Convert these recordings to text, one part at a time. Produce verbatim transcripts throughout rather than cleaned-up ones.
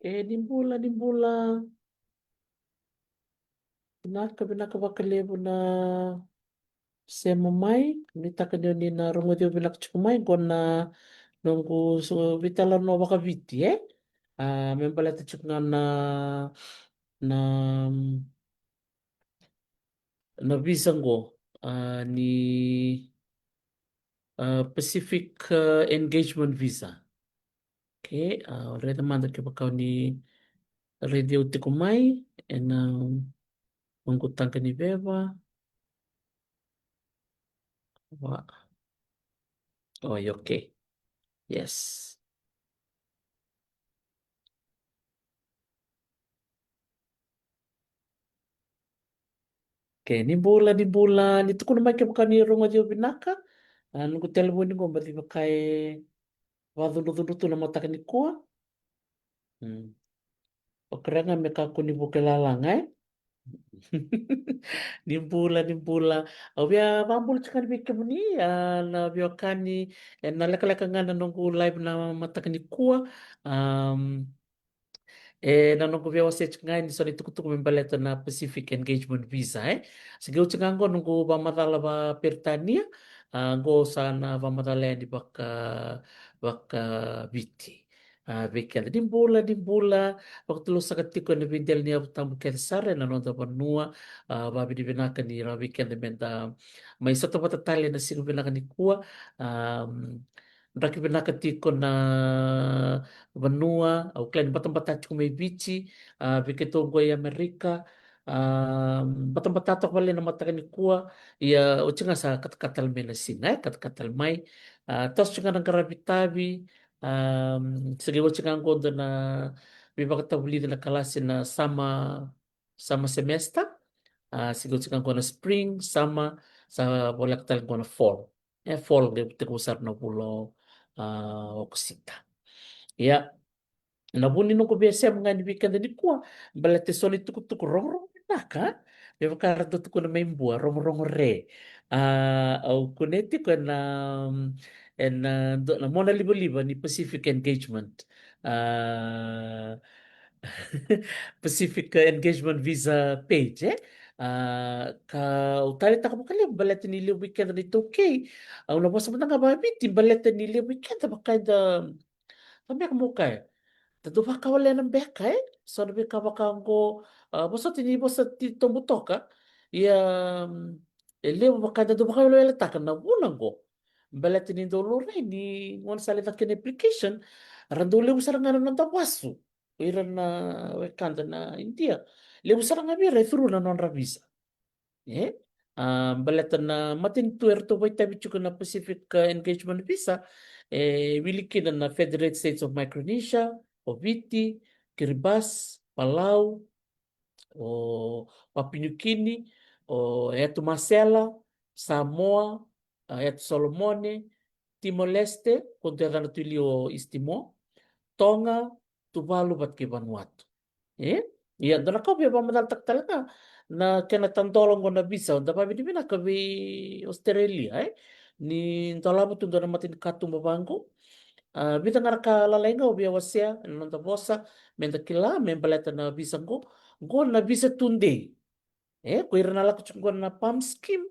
E, ni bula, ni bula. Vinaka, vinaka vakalevu na sema mai. Nuitaka ni o ni na rogoci au vinaka tiko mai, qo na noqu so-, veitalanoa vakaviti, e? A, me baleta tiko ga na, na, na visa qo, a, ni, a, Pacific, a, Engagement Visa. Okay, a, raica mada kevaka o ni raici au tiko mai ena noqu taqa ni veva. Wa. Oi, okay. Yes. Okay, ni bula, ni bula, ni tukuna mai kevaka ni rogoci au vinaka. A, noqu telefoni qo baci vaka e vakacudrucudru tu na mataka nikua. Hmm. O kerea ga me kakua ni vuke lalaga, e? Ni bula, ni bula. Au via vakabula tiko yani vei kemuni, a, na veiwekani, ena lekaleka ga na noqu live na mataka nikua. Am, e, na noqu via wasea tiko ga yani so na itukutuku me baleta na Pacific Engagement Visa, e? Se qai oti ga qo noqu vakamacala vakaperitania, a, qo sa na vakamacala yani vaka, vakaviti. A, vei keda ni bula, ni bula, vakatulewa saka tiko ena veidela ni yavu tabu kece sara ena noda vanua, a, vakavinavinaka ni rawa vei keda meda mai sota vata tale ena siga vinaka nikua, am, draki vinaka tiko na vanua, au kila ni batabata tiko mai Viti, a, vei keitou qo i Amerika, a, batabata toka vale na mataka nikua, ia oti ga sa katakata tale mai na siga, e, katakata tale mai, a, toso tiko ga na qaravi tavi, a, se qai oti ga qo dua na veivakatavulici na kalasi na summer, summer semester, a, se qai oti ga qo na spring, summer, sa voleka tale qo na fall. E, fall qai tekivu sara na vula o, a, Okosita. Ia, na vu ni noqu via sema ga yani vei keda nikua, baleta eso na itukutuku rogorogo vinaka, me vaka ra dau tukuna mai Bua, rogorogo re. A, au kunea tiko ena, ena, do-, na mona livaliva ni Pacific Engagement. A, Pacific Engagement Visa page, e? A, ka au taleitaka vakalevu baleta ni levu vei keda na iTaukei. Au na vosa mada ga vakaviti baleta ni levu vei keda vaka eda, ka beka mo kaya, da dau vakawalena beka, e? So na veika vaka oqo, a, vosoti ni vosa titobu toka. Ia, mm, e levu vaka eda dau vakaweleweletaka na vuna oqo. Baleta ni dau laurai ni gauna sa lai caka kina application, ra dau levu sara ga na noda vasu. O ira na wekada na Idia, levu sara ga vei ira e through na nodra visa. E? A, baleta na matanitu eratou vakaitavi tiko na Pacific, a, Engagement Visa, e wili kina na Federated States of Micronesia, o Viti, Kiribati, Palau, o Papua New Guinea, o Yatu Masela, Samoa, a, Yatu Solomone, Timor-Leste, ko dua yacana tu i liu o East Timor, Toga, Tuvalu vata kei Vanuatu. E? Ia, dua na ka au via vakamacalataka tale ga, na kena tadola oqo na visa, au da vakavinavinaka vei Australia, e? Ni dolava tu dua na matanikatuba vaqo. A, vica ga na ka lalai ga au via wasea ena noda vosa, meda kila me baleta na visa qo. Qo na visa tudei. E, ko ira na lako tiko qo na PALM scheme,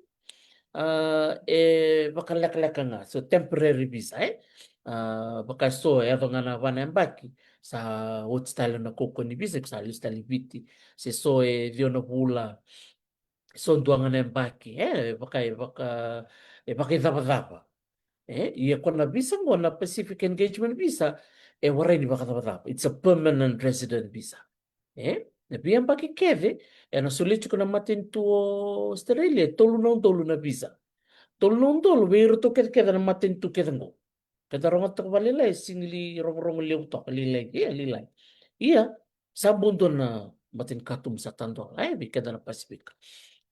a, e vakalekaleka ga, so temporary visa, e. A, vaka so e yaco ga na va na yabaki, sa oti tale na kaukaua ni visa, sa lesu tale i Viti, se so e ciwa na vula, so dua ga na yabaki, e, vaka, e vaka, e vakaicavacava. E, ia ko na visa qo na Pacific Engagement Visa, e warai ni vakacavacava. It's a permanent resident visa. E, na veiyabaki kece, ena solia tiko na matanitu o Australia, tolu na udolu na visa. Tolu na udolu, vei iratou kecekece na matanitu kece qo. Keda rogoca toka vakalailai, e sega ni rogorogo levu toka, lailai, e, lailai. Ia, sa bau dua na matanikatuba sa tadola, e, vei keda na Pasifika.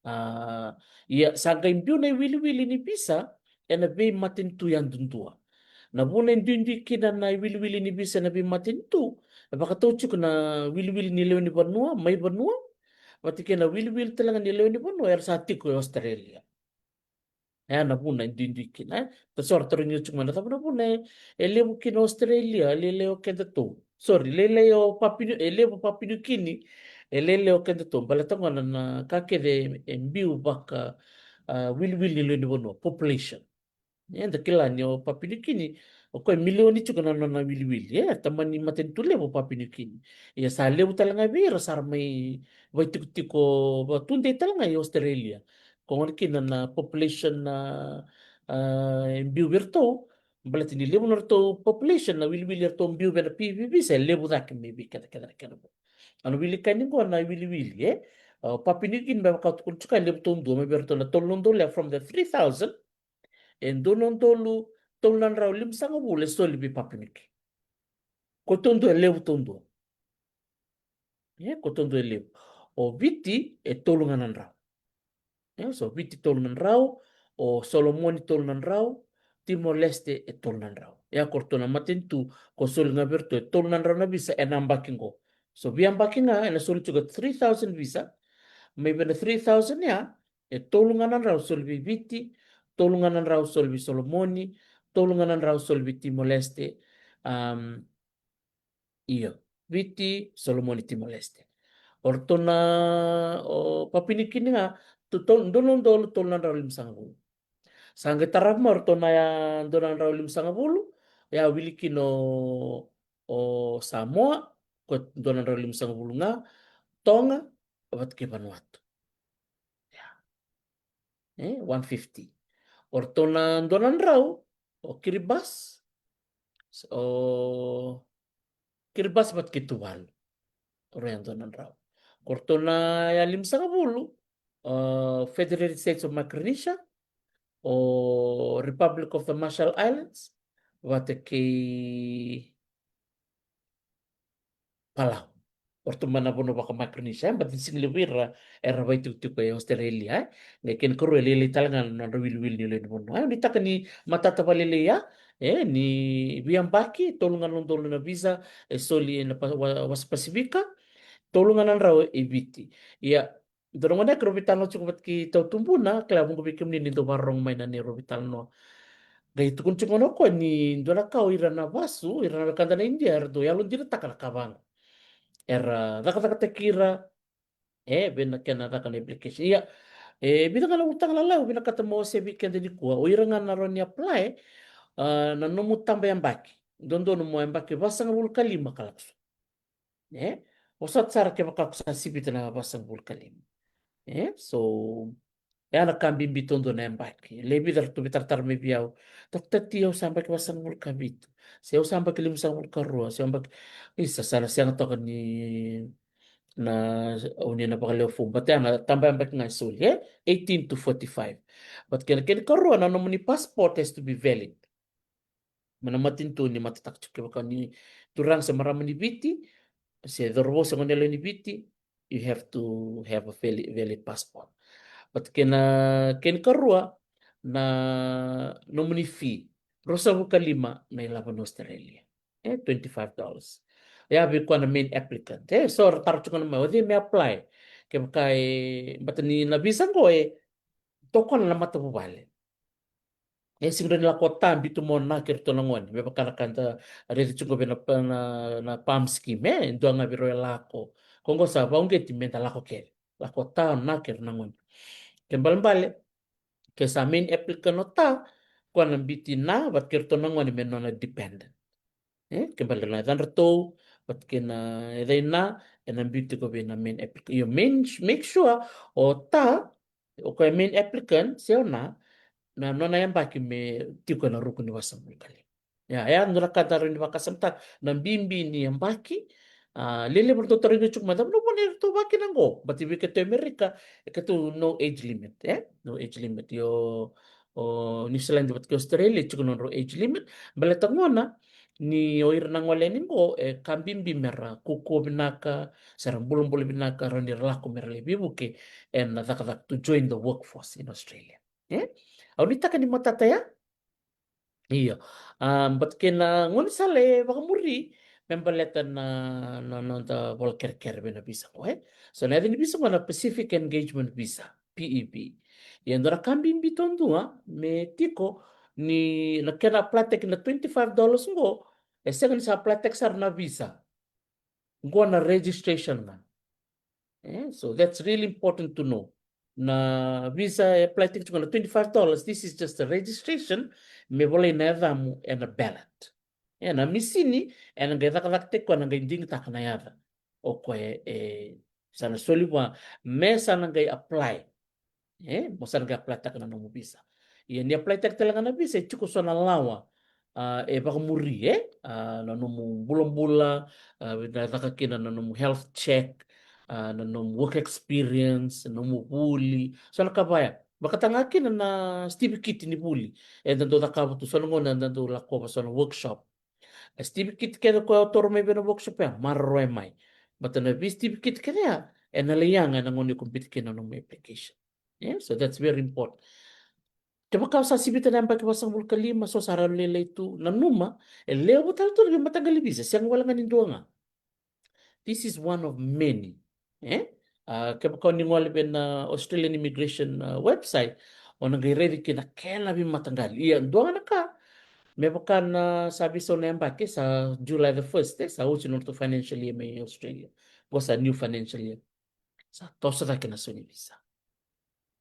A, ia, sa qai biu na iwiliwili ni visa, ena veimatanitu yadudua. Na vuna e duidui kina na iwiliwili ni visa ena veimatanitu, e vakatau tiko na wiliwili ni lewe ni vanua mai vanua, vata kei na wiliwili tale ga ni lewe ni vanua era sa tiko e Australia. E ya na vuna e duidui kina, e. Tasora tarogi au tiko mai na cava na vuna e, e levu kina Australia, e lailai o kedatou. Sorry, lailai o Papua New, e levu Papua New Guinea, e lailai o kedatou, baleta gona na ka kece e biu vaka, ah, wiliwili ni lewe ni vanua, population. Eda kila ni o Papua New Guinea, o koya e milioni tiko na nona wiliwili, e, tamani matanitu levu o Papua New Guinea. Ia sa levu tale ga vei ira sa ra mai vaitikotiko, va tudei tale ga i Australia. Ko gona kina na population na, ah, e biu vei iratou, baleta ni levu na ratou population, na wiliwili ratou biu vei na P V visa, e levu cake mai vei keda, keda na kena vo. A na wili ka ni qo na wiliwili, e? O Papua New Guinea, me vaka au tukuna tiko, e levu taudua mai vei iratou na tolu na udolu, e, from the three thousand, e dua na udolu tolu na drau limasagavulu e soli vei Papua New Guinea. Ko taudua e levu taudua. E, ko taudua e levu. O Viti e tolu ga na drau. E, so Viti tolu na drau, o Solomoni tolu na drau, Timor-Leste e tolu na drau. E, ko ratou na matanitu ko soli ga vei iratou e tolu na drau na visa ena yabaki qo. So veiyabaki ga ena soli tiko three thousand visa. Mai vei na three thousand ya, e tolu ga na drau soli vei Viti, tolu ga na drau soli vei Solomoni, tolu ga na drau soli vei Timor-Leste, um, io, Viti, Solomoni, Timor-Leste. O ratou na, o Papua New Guinea ga, tu tolu, dua na udolu tolu na drau limasagavulu. Sa qai tarava mai o ratou na ya dua na drau limasagavulu, ya wili kina o, o Samoa, ko dua na drau limasagavulu ga, Toga, vata kei Vanuatu. Ya. E, one fifty. O ratou na dua na drau, o Kiribati, o Kiribati vata kei Tuvalu. O rau ya dua na drau. Ko ratou na ya limasagavulu, o Federated States of Micronesia, o Republic of the Marshall Islands, vata kei Palau. O ratou mai na vanua vaka Micronesia, e, baleta ni sega ni levu vei ira era vaitikotiko e Australia, e. Qai kena ikarua e lailai tale ga na nodra wiliwili ni lewe ni vanua, e. Au nuitaka ni matata vakalailai ya, e, ni veiyabaki, tolu ga na udolu na visa e soli ena pa-, wa-, wasa Pasifika, tolu ga na drau e Viti. Ia, dua na gone yaqu, rau veitalanoa tiko vata kei tau tubuna, kila, vuqa vei kemuni ni dau vakarorogo mai na neirau veitalanoa. Qai tukuna tiko gona o koya ni dua na ka o ira na vasu, ira na wekada na Idia, era dau yalodinataka na ka vaqo. Era cakacakataki ira, e, vei na kena caka na application. Ia, e, vica ga na ulutaga lailai au vinakata meu wasea vei keda nikua. O ira ga na rawa ni apply, a, na nomu taba yabaki. Dodonu mo yabaki vasagavulu ka lima ka lako sobu. E? Vosota sara kevaka ko sa sivita na vasagavulu ka lima. E? So, e ya na ka bibi taudua na yabaki. Le vica ratou veitaratara mai vei au. Doctor T, au sa yabaki vasagavulu ka vitu. Se au sa yabaki limasagavulu ka rua. Se au yabaki, isa, sa na sega toka ni na, o ni na vakalewe fou. But ya na taba yabaki ga e soli, e? Eighteen to forty-five. But kena, kena ikarua na nomuni passport has to be valid. Mai na matanitu ni matataka tiko, kevaka ni turaga se marama ni Viti, se cauravou se goneyalewa ni Viti, you have to have a valid, valid passport. But kena, kena ikarua na nomuni fee, ruasagavulu ka lima na ilavo ni Australia. E, twenty-five dollars. Ya vei koya na main applicant. E, so ra taro tiko na mai, o cei me apply? Kevaka e, baleta ni na visa qo e tokona na matavuvale. E sega ni lako o ta, biu tu mai o na kei iratou na gone. Me vaka na ka da raica tiko vei na, na, na PALM scheme, e dua ga vei rau e lako. Ko qo sa vakauqeti me da lako kece. Lako o ta, o na kei ira na gone. Kena ibalebale, ke sa main applicant o ta, koya na biuti na, vata kei iratou na gone me nona dependent. E, kena ibalebale na yacadratou, vata kei na yaca i na, ena biu tiko vei na main applicant. Io, main, make sure o ta, o koya main applicant, se o na, na nona yabaki me tiko ena ruku ni vasagavulu ka lima. Ia, ia, dua na ka da rawa ni vakasamataka, na bibi ni yabaki, a, lelevu ratou tarogi tiko mai, cava na vuna eratou vakina qo? But vei keitou e Amerika, e keitou no age limit, e? No age limit. Io, o New Zealand vata kei Australia, e tiko na nodrau age limit. Baleta gona, ni o ira na gole yani qo, e ka bibi mera kaukauwa vinaka, se ra bulabula vinaka, rawa ni ra lako mera lai veivuke, ena cakacaka, to join the workforce in Australia. E? Au nuitaka ni matata ya? Io. A, but kena gaunisala e vakamuri, me baleta na, na, na noda vola kerekere vei na visa qo, e? So na yaca ni visa qo na Pacific Engagement Visa, P E V. Ia dua na ka bibi taudua me tiko ni na kena apply taki na twenty-five dollars qo, e sega ni sa apply taki sara na visa. Qo na registration ga. Eh, so that's really important to know. Na visa e apply tiko na twenty-five dollars, this is just a registration, me volai na yacamu ena ballot. Eh, na misini ena qai cakacaka tiko, na qai digitaka na yaca o koya e sa na soli vua, me sa na qai apply. Eh, mo sa na qai apply taka na nomu visa. Ia ni apply taka tale ga na visa, e tiko so na lawa, ah, e vakamuri, eh? Ah, na nomu bulabula, ah, na caka kina na nomu health check, ah, na nomu work experience, na nomu vuli. So na ka vaya, vakataga kina na sitivikiti ni vuli eda dau cakava tu, so na gauna eda dau lakova so na workshop. A sitivikiti kece koya o toro mai vei na workshop ya, maroroya mai. Baleta na veisitivikiti kece ya ena lai yaga ena gauna iko biuta kina na nomu application. Yeah, so that's very important. Kevaka o sa sivita na yabaki vasagavulu ka lima, so sa rawa ni lailai tu. Nanuma, e levu tale tu na veimataqali visa, sega wale ga ni dua ga. This is one of many. Eh? Ah, kevaka o ni gole vei na Australian Immigration, ah, website, o na qai raici kina kena veimataqali. Ia, dua ga na ka, me vaka na sa veisau na yabaki, sa July the first, eh, sa oti na nodratou financial year mai Australia. Qo sa new financial year. Sa toso cake na so ni visa.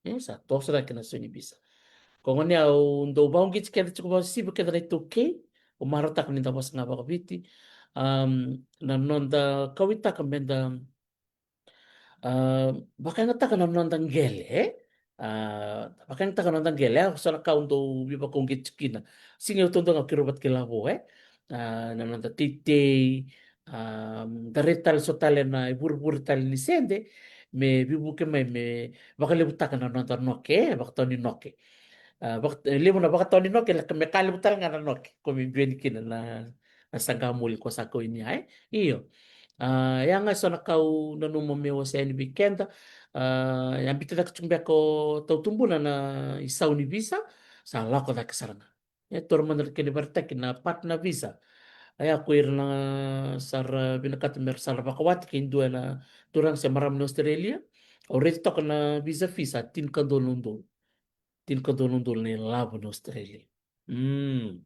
Eh, sa toso cake na so ni visa. Ko gone au dau vauqiti keda tiko, vausivi keda na iTaukei, au marautaka ni da vosa ga vakaviti. Am, na noda kauaitaka me da, ah, vakayagataka na noda qele, eh? Ah, vakayagataka na noda qele, eh? So na ka au dau veivakauqeti kina. Sega ni au taudua ga, keirau vata kei Lavo, eh? Ah, na noda teitei, ah, da raica tale so tale na ivurevure tale ni sede, me veivuke mai, me vakalevutaka na noda noke, eh? Vakatau ni noke. Ah, vaka-, e levu na vakatau ni noke, leka me ka levu tale ga na noke. Ko me biu yani kina na, na saqa moli ko sa kau ini ya, eh? Io. Ah, ya ga so na ka au nanuma meu wasea yani vei keda. Ah, ya biuta cake tiko beka o tautubuna na isau ni visa, sa lako cake sara ga. E toro mada na kena ivakaraitaki na partner visa. Aya ko ira na sa ra vinakata me ra sa ra vakawati kei dua na turaga se marama ni Australia. Au raica toka na visa fee sa tinikadua na udolu. Tinikadua na udolu na ilavo ni Australia. Mm.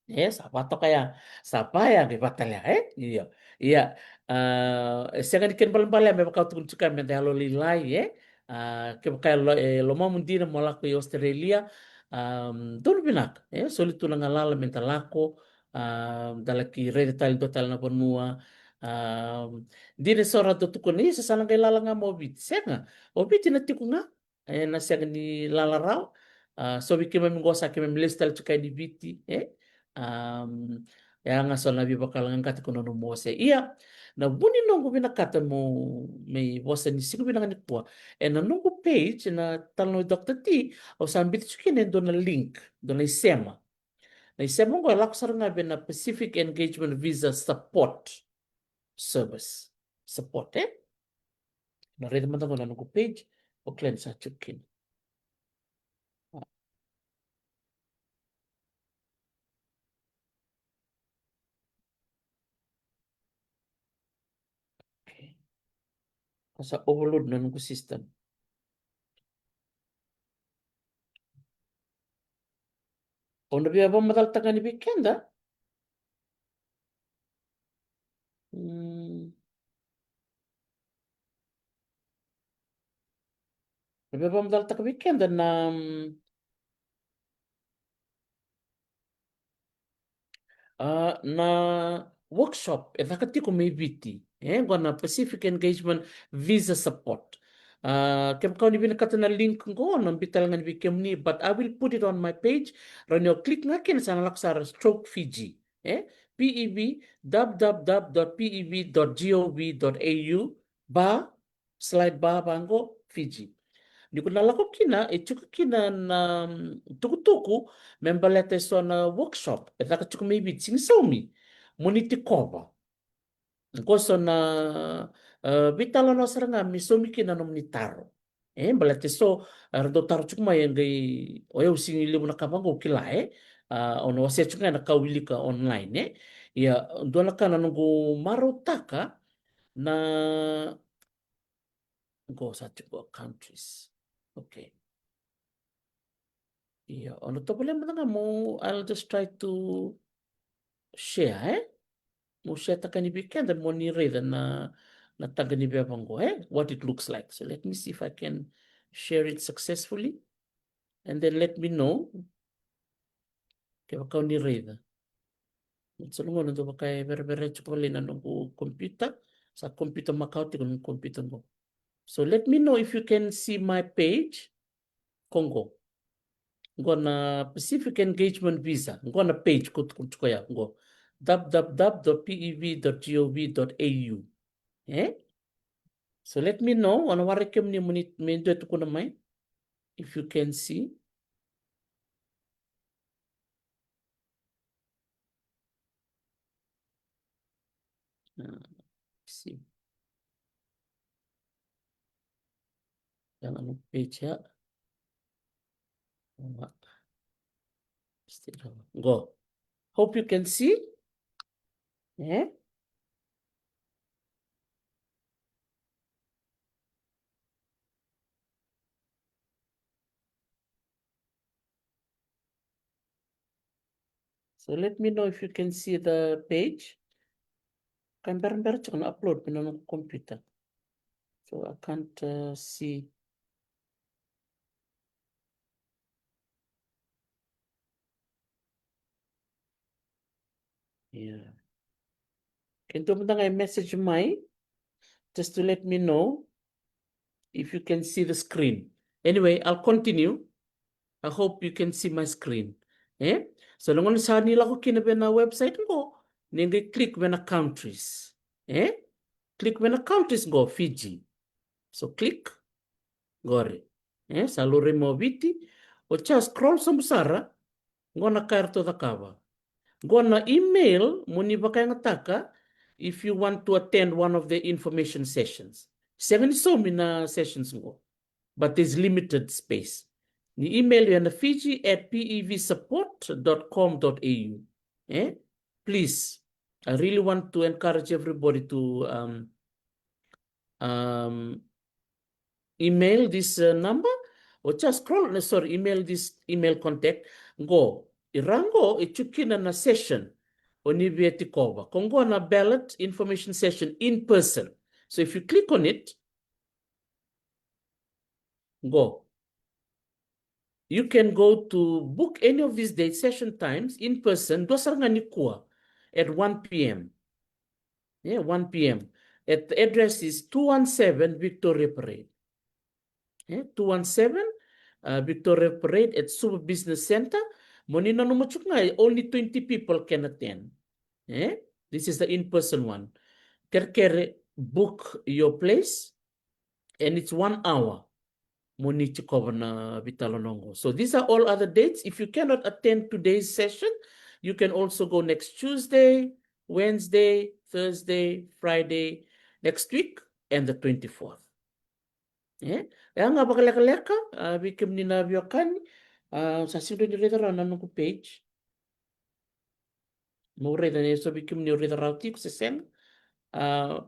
E, sa va toka ya. Sa va ya qai va tale ya, eh? Io. Ia, ah, e sega ni kena balebale ya me vaka au tukuna tiko ya me da yalolailai, eh? Ah, kevaka e lo-, e lomamu dina mo lako i Australia, ah, donu vinaka, eh? Soli tu na galala me da lako, ah, da laki raica tale dua tale na vanua. Ah, dina eso ra dau tukuna, "Isa, sa na qai lala ga mai o Viti." Sega, o Viti na tiko ga. E na sega ni lala rawa. Ah, so vei keimami qo sa keimami lesu tale tiko yani Viti, eh? Am, ya ga so na veivakayaloqaqataki ko na nomu wasea. Ia, na vu ni noqu vinakata mo, me vosa ni siga vinaka nikua, e na noqu page na Talanoa Doctor T, au sa biuta tiko kina e dua na link, dua na isema. Na isema qo e lako sara ga vei na Pacific Engagement Visa Support Service. Support, eh? Na raica mada qo na noqu page, o kila ni sa tiko kina. Okay. Ko sa overload na noqu system. O na via vakamacalataka yani vei keda. Mm. Na via vakamacalataka vei keda na, mm, ah, na workshop e caka tiko mai Viti. E, qo na Pacific Engagement Visa Support. Ah, kevaka o ni vinakata na link qo, na biuta tale ga yani vei kemuni, but I will put it on my page. Rawa ni o click ga kina, sa na lako sara Stroke Fiji. E, P E V, w w w dot p e v dot g o v dot a u, ba, slide bar vaqo, Fiji. Ni ko na lako kina, e tiko kina na, mm, tukutuku me baleta eso na workshop e caka tiko mai Viti, sega ni saumi, mo ni tikova. Qo so na, eh, veitalanoa sara ga me saumi kina na nomuni taro. E, baleta eso era dau taro tiko mai, e qai, o yau sega ni levu na ka vaqo au kila, e. Ah, au na wasea tiko ga na ka au wilika online, e. Ia, dua na ka na noqu marautaka na, qo sa tiko countries. Okay. Ia, au na tovolea mada ga mo, I'll just try to share, e. Mo share taka yani vei keda mo ni raica na, na taqa ni veva qo, e? What it looks like. So let me see if I can share it successfully. And then let me know. Kevaka o ni raica. Sa na gauna dau vaka e verevere tiko vale na noqu computer. Sa computer makawa tiko noqu computer qo. So let me know if you can see my page. Ko qo. Qo na Pacific Engagement Visa. Qo na page ko tukuna tiko ya qo. W W W dot P E V dot gov dot A U. E? So let me know, o na waraki kemuni mo ni, me dua e tukuna mai. If you can see. Ah, see. Yang anu page ya. Wa. Still rawa. Qo. Hope you can see. E? So let me know if you can see the page. Ka berabera tiko na upload mai na noqu computer. So I can't, uh, see. Yeah. Kemudou mada ga e message mai, just to let me know if you can see the screen. Anyway, I'll continue. I hope you can see my screen. E? So na gauna sa ni lako kina vei na website qo, ni qai click vei na countries. E? Click vei na countries qo, Fiji. So click. Qori. E? Sa laurai mai o Viti. O just scroll sobu sara. Qo na ka eratou cakava. Qo na email mo ni vakayagataka if you want to attend one of the information sessions. Sega ni saumi na sessions qo. But there's limited space. Ni email ena Fiji at P E V support dot com dot A U. E? Please, I really want to encourage everybody to, um, um, email this, uh, number, or just scroll, no, sorry, email this email contact. Qo, i ra qo e tu kina na session o ni via tikova. Ko qo na ballot information session in person. So if you click on it, qo, you can go to book any of these date session times in person, dua sara ga nikua at one P M. Yeah, one P M. At the address is two one seven Victoria Parade. Yeah, two one seven, uh, Victoria Parade at Suva Business Center. Mo ni nanuma tiko ga, only twenty people can attend. Yeah, this is the in-person one. Kerekere, book your place, and it's one hour. Mo ni tikova na veitalanoa qo. So these are all other dates. If you cannot attend today's session, you can also go next Tuesday, Wednesday, Thursday, Friday, next week, and the twenty-fourth. E? E a ga vakalekaleka, a, vei kemuni na veiwekani, a, sa sega ni raica rawa na noqu page. Mo raica ni so vei kemuni o raica rawa tiko se sega. A,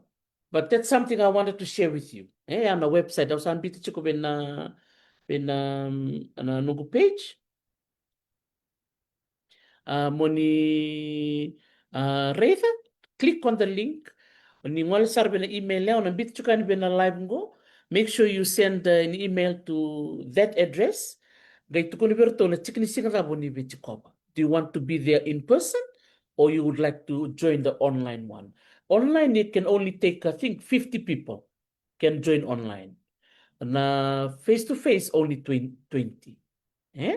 but that's something I wanted to share with you. E, a na website, au sa biuta tiko vei na, vei na, mm, na noqu page. A, mo ni, a, raica, click on the link. Ni gole sara vei na email ya, au na biuta tiko yani vei na live qo. Make sure you send, uh, an email to that address. Qai tukuna vei iratou na tiki ni siga cava o ni via tikova. Do you want to be there in person or you would like to join the online one? Online, it can only take, I think, fifty people can join online. Na face to face, only twen-, twenty. E?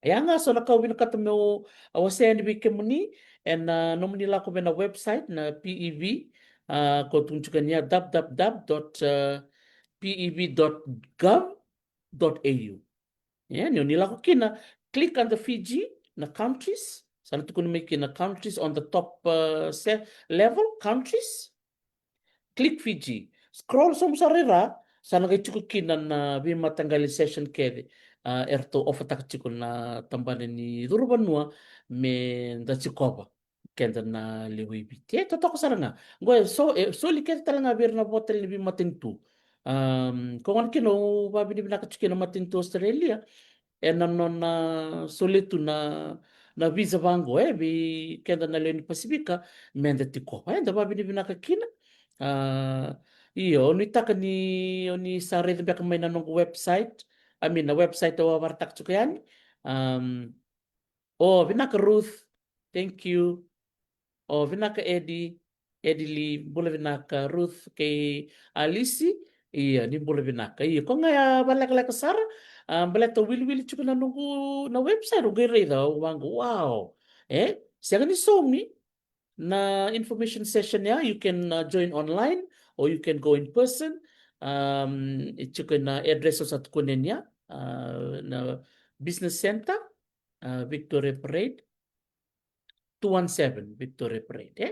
E a ga so na ka au vinakata meu, a, wasea yani vei kemuni, ena, a, nomuni lako vei na website na P E V, a, ko tukuni tiko yani ya, W W W dot P E V dot gov dot A U. E, ni o ni lako kina, click under Fiji, na countries, sa na tukuni mai kina countries on the top, a, se-, level, countries. Click Fiji. Scroll sobu sara i ra, sa na qai tiko kina na veimataqali session kece, a, eratou offer-taka tiko na tabana ni curu vanua me da tikova keda na lewe i Viti. E totoka sara ga. Qo e so-, e soli kece tale ga vei ira na vo tale ni veimatanitu. Am, ko gona kina au vakavinavinaka tiko kina na matanitu Australia ena nona solia tu na, na visa vaqo, e, vei keda na lewe ni Pasifika, meda tiko. E, da vavinavinaka kina. A, io, o nuitaka ni, o ni sa raica beka mai na noqu website, I mean, na website au a varataka tiko yani. Um, o, vinaka Ruth, thank you. O, vinaka Eddie, Eddie Lee, bula vinaka Ruth kei Alice. Ia, ni bula vinaka. Ia, ko ga ya valekaleka sara, a, baleta wiliwili tiko na noqu, na website, o qai raica, o vaqo, wow. E, sega ni saumi na information session ya, you can, uh, join online or you can go in person. Um, e tiko na address au sa tukuna yani ya, uh, na Business Center, uh, Victoria Parade, two one seven Victoria Parade, e?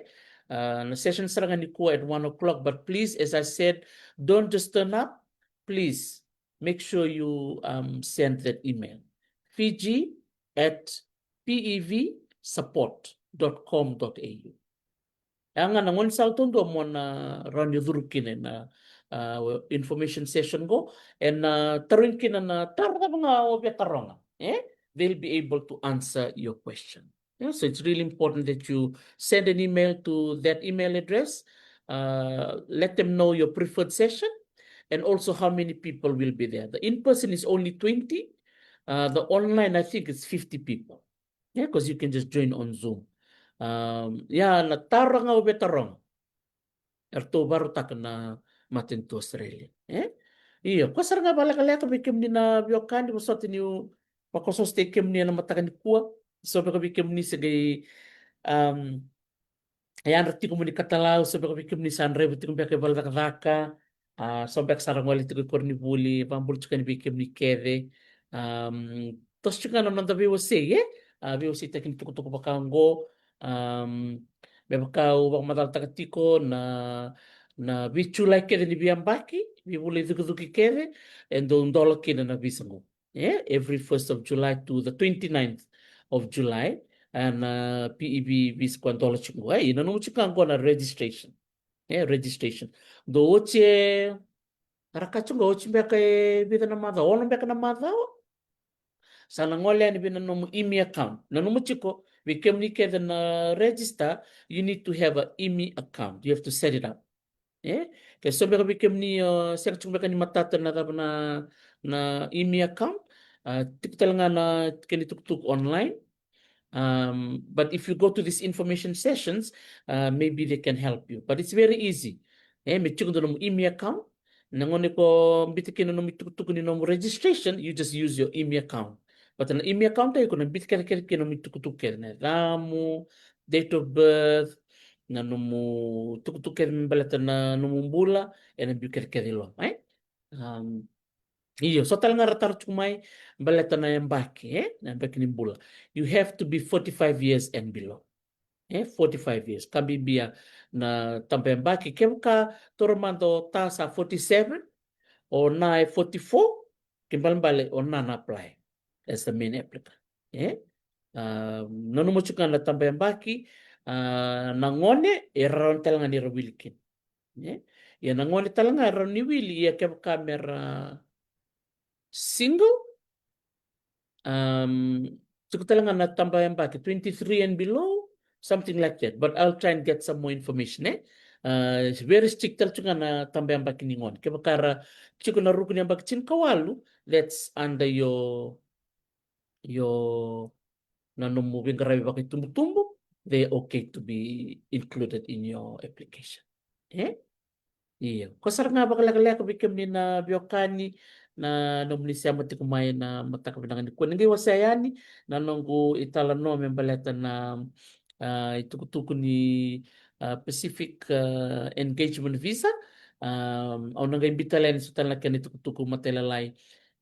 Uh, na session sara ga nikua at one o'clock, but please, as I said, don't just turn up. Please make sure you, um, send that email. Fiji at P E V support dot com dot A U. Ya ga na gaunisala taudua mo na rawa ni curu kina ena, uh, information session qo, ena, uh, tarogi kina na taro cava ga o via taroga, e? They'll be able to answer your question. Yeah, so it's really important that you send an email to that email address, uh, let them know your preferred session and also how many people will be there. The in-person is only twenty, uh, the online, I think it's fifty people. Yeah, 'cause you can just join on Zoom. Um, ya na taro ga o via taroga, eratou vakarautaka na matanitu Australia, e? Io, ko sara ga valekaleka vei kemuni na veiwekani, vosota niu vakososotaki kemuni ena mataka nikua. So beka vei kemuni se qai, um, yadra tiko mo ni katalau, so beka vei kemuni sa draiva tiko beka i valacakacaka, a, so beka sa ra gole tiko i koronivuli, vakabula tiko yani vei kemuni kece. Um, toso tiko ga na noda veiwasei, e? A, veiwaseitaki ni tukutuku vaka oqo, um, me vaka au vakamacalataka tiko, na, na vei Julai kece ni veiyabaki, veivula icukicuki kece, e dau dola kina na visa qo. E, every first of July to the twenty-ninth of July, a, na P E V visa qo e dola tiko qo. E, nanuma tiko ga qo na registration. E, registration. Dou oti e, ra kaya tiko qo, oti beka e vica na macawa, ono beka na macawa, sa na gole yani vei na nomu imi account. Nanuma tiko, vei kemuni kece na register, you need to have a imi account. You have to set it up. E? Ke so beka vei kemuni, o, sega tiko beka ni matata na cava na, na imi account, a, tiko tale ga na kena itukutuku online. Um, but if you go to these information sessions, uh, maybe they can help you. But it's very easy. E, me tiko dua nomu imi account. Na gauna ko biuta kina nomu itukutuku ni nomu registration, you just use your imi account. But na imi account, iko na biuta kece kece kina nomu itukutuku kece, na yacamu, date of birth, na nomu itukutuku kece me baleta na nomu bula, ena biu kece kece i loma, e? Um, io, so tale ga ra taro tiko mai, baleta na yabaki, e? Na yabaki ni bula. You have to be forty-five years and below. E, forty-five years. Ka bibi ya na taba yabaki, kevaka taura mada o ta sa forty-seven, o na e forty-four, kena ibalebale o na na apply as the main applicant. E? A, nanuma tiko ga na taba yabaki, a, na gone, e rawa tale ga ni ra wili kina. E? Ia na gone tale ga e rawa ni wili, ia kevaka me ra single, um, tiko tale ga na taba yabaki, twenty-three and below, something like that. But I'll try and get some more information, e? Uh, it's very strict tale tiko ga na taba yabaki ni gone. Kevaka ra tiko na ruku ni yabaki tinikawalu, that's under your, your, na nomu veiqaravi vakaitubutubu, they're okay to be included in your application. E? Io. Ko sara ga vakalekaleka vei kemuni na veiwekani, na nomuni sema tiko mai na mataka vinaka nikua. Ni qai wasea yani na noqu italanoa me baleta na, a, itukutuku ni, a, Pacific, a, Engagement Visa. A, au na qai biuta tale yani so tale na kena itukutuku matailalai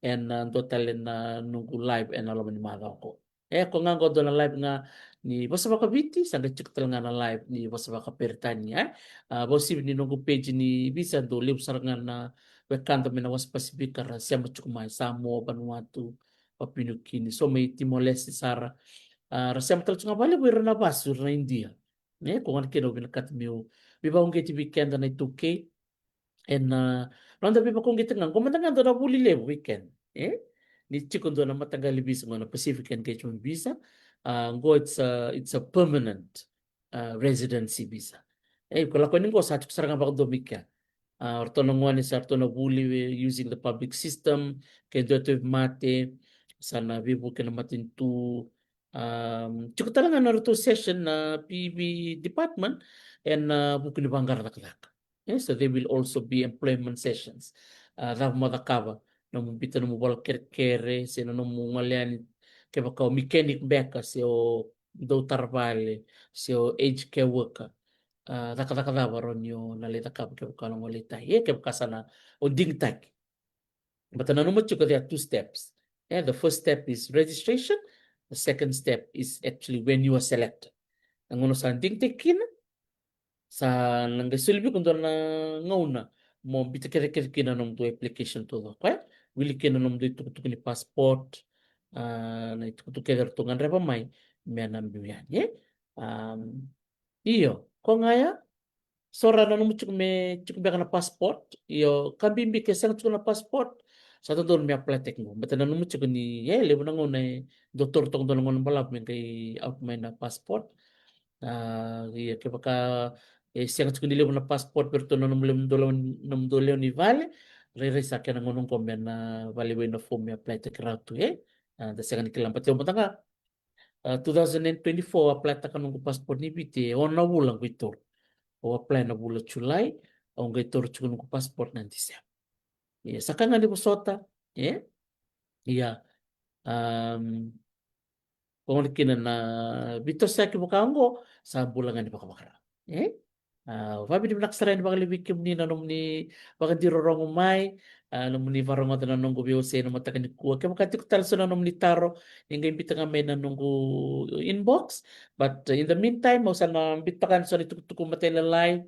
ena, a, dua tale na noqu live ena loma ni macawa qo. E, ko ga qo dua na live ga ni vosa vakaviti, sa qai tiko tale ga na live ni vosa vakaperitania, e. A, vakauasivi ni noqu page ni visa, dau levu sara ga na wekada mai na wasa Pasifika ra sema tiko mai, Samoa, Vanuatu, Papua New Guinea, so mai Timor-Leste sara. A, ra sema tale tiko ga vakalevu ira na vasu, ira na Idia. E, ko ga na kena au vinakata meu veivakauqeti vei keda na iTaukei. Ena, a, noda veivakauqeti ga, qo mada ga dua na vuli levu vei keda, e? Ni tiko dua na mataqali visa qo na Pacific Engagement Visa, A, qo it's a, it's a permanent, a, residency visa. E, ko lako yani qo sa tiko sara ga vakadua mai kea. A, o ratou na gone sa ratou na vuli, e, using the public system, ke dua e tauvimate, sa na veivuke na matanitu, a, tiko tale ga na ratou session na P V department, ena, a, vuku ni vaqara cakacaka. E, so there will also be employment sessions. A, cava mo cakava, nomu biuta nomu vola kerekere, se na nomu gole yani, kevaka o mechanic beka, se o dau tara vale, se o aged care worker. A, cakacaka cava rawa ni o na lai cakava kevaka o na gole i tai. E, kevaka sa na o digitaki. But nanuma tiko there are two steps. E, the first step is registration. The second step is actually when you are selected. Na gauna sa digitaki kina, sa na qai soli vei iko dua na gauna mo biuta kecekece kina na nomudou application taucoko, e? Wili kina na nomudou itukutuku ni passport, a, na itukutuku kece eratou gadreva mai me na biu yani, e? Am, io, ko ga ya, so ra nanuma tiko me tiko beka na passport, io, ka bibi ke sega tiko na passport, sa dodonu me apply-taki qo. Baleta nanuma tiko ni, e, levu na gauna e dau toro toka dua na gauna balavu me qai out mai na passport. A, ia kevaka e sega tiko ni levu na passport vei iratou na nomudou lewe, nomudou lewe ni vale, rairai sa kena gauna qo me na valewai na form me apply-taki rawa tu, e? A, da sega ni kila, baleta au mada ga, a, two thousand and twenty-four apply-taka noqu passport ni Viti, e ono na vula qai toro. Au apply na vula July, au qai toro tiko noqu passport na December. Ia, sa ka ga ni vosota, e? Ia, am, ko gona kina na veitosoyaki vaka oqo, sa bula ga ni vakavakarau. E? A, vakavinavinaka sara yani vakalevu vei kemuni na nomuni vakadirorogo mai, a, nomuni vakarogoca na noqu veiwasei na mataka nikua. Kevaka tiko tale so na nomuni taro, ni qai biuta ga mai na noqu inbox. But, uh, in the meantime, au sa na biuta toka yani so na itukutuku matailalai,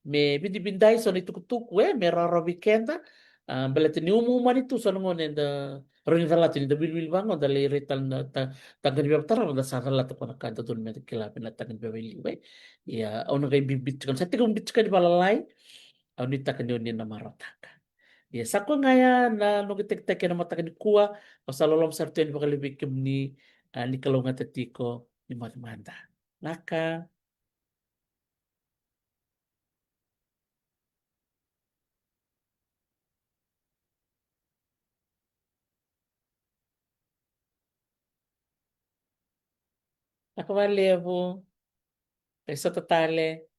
me vidividai so na itukutuku, e, me rawarawa vei keda. A, baleta ni umaumani tu so na gauna eda rawa ni calata ni da wiliwili vaqo, da lai rai tale na ta-, taqani veva tarava, da sa calata ko na ka dodonu me da kila vei na taqani veva i liu, e. Ia, au na qai biubiu tiko, sa tekivu biu tiko yani valalai, au nuitaka ni oni na marautaka. Ia, sa koya ga ya na noqu takitaki ena mataka nikua, au sa loloma sara tu yani vakalevu vei kemuni, a, ni kalougata tiko, ni moce mada. Naka. Naka vakalevu. Qai sota tale.